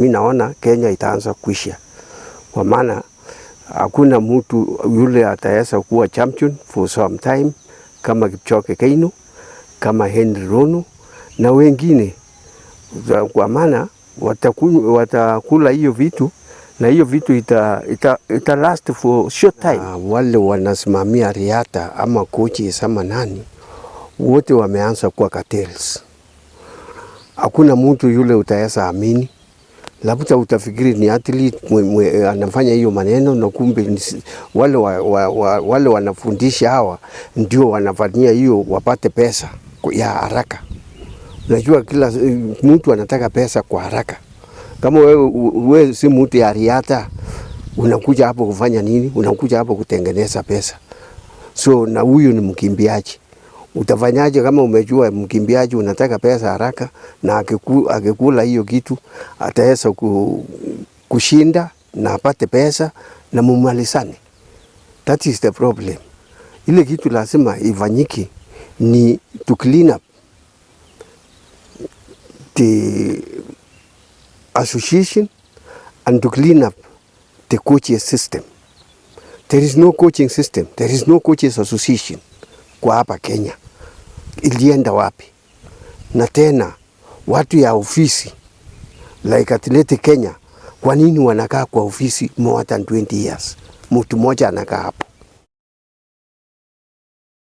Mi naona Kenya itaanza kuisha, kwa maana hakuna mtu yule ataweza kuwa champion for some time kama Kipchoge Keino, kama Henry Rono na wengine, kwa maana watakula hiyo vitu na hiyo vitu ita last for short time. Wale wanasimamia riadha ama coaches ama nani, wote wameanza kuwa cartels. Hakuna mtu yule utaweza amini, labda utafikiri ni athlete anafanya hiyo maneno na kumbe wale, wale wanafundisha hawa ndio wanafanyia hiyo wapate pesa ya haraka. Unajua kila mtu anataka pesa kwa haraka. Kama wewe si mtu ya riadha, unakuja hapo kufanya nini? Unakuja hapo kutengeneza pesa. So na huyu ni mkimbiaji, utafanyaje kama umejua mkimbiaji unataka pesa haraka, na akikula hiyo kitu ataweza kushinda na apate pesa na mumalizane. That is the problem. Ile kitu lazima ifanyike ni to clean up the association and to clean up the coaching system. There is no coaching system. There is no coaches association kwa hapa Kenya. Ilienda wapi? Na tena watu ya ofisi like Athletic Kenya, kwa nini wanakaa kwa ofisi more than 20 years? Mtu mmoja anakaa hapo.